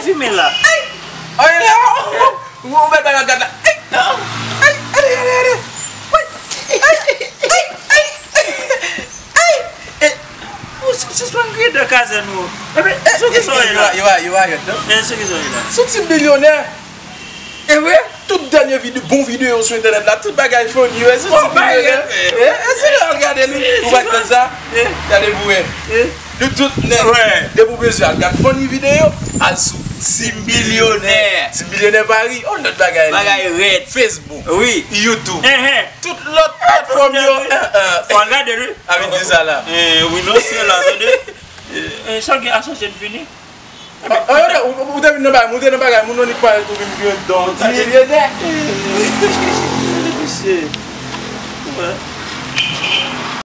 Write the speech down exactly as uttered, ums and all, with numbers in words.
Filme la. Ay la. Ou bèl bagay gad la. Ay. Ay, ale, ale, ale. Ay. Ay. Ay. Ay. Ay. Ou sispann kriye nan kazèn ou. Epi sou ki sa w ye la? Yo a, yo a, yo a, yo a. E sou ki sa w ye la? Sou Team Bilyonè. E vre? Tout dènye vide-, bon videyo sou entènèt la, tout bagay funny, wè, sou Team Bilyonè. E, e, si w al gade li, ou pa t konn sa? Gade pou wè. Nou tout nèg, depi w bezwen al gad funny videyo, al sou Team Bilyonè. Team Bilyonè Paris, on lòt bagay. Bagay rèd. Facebook, wi, YouTube, tout lòt platfòm yo. Fò al gade li. Avè di sa la. Wi, non, se la, tande. Sa gen asosye n fini. Ou te vin nan bagay, ou te nan bagay, moun nan li pale tou vin vin don ti milyonè. Misye.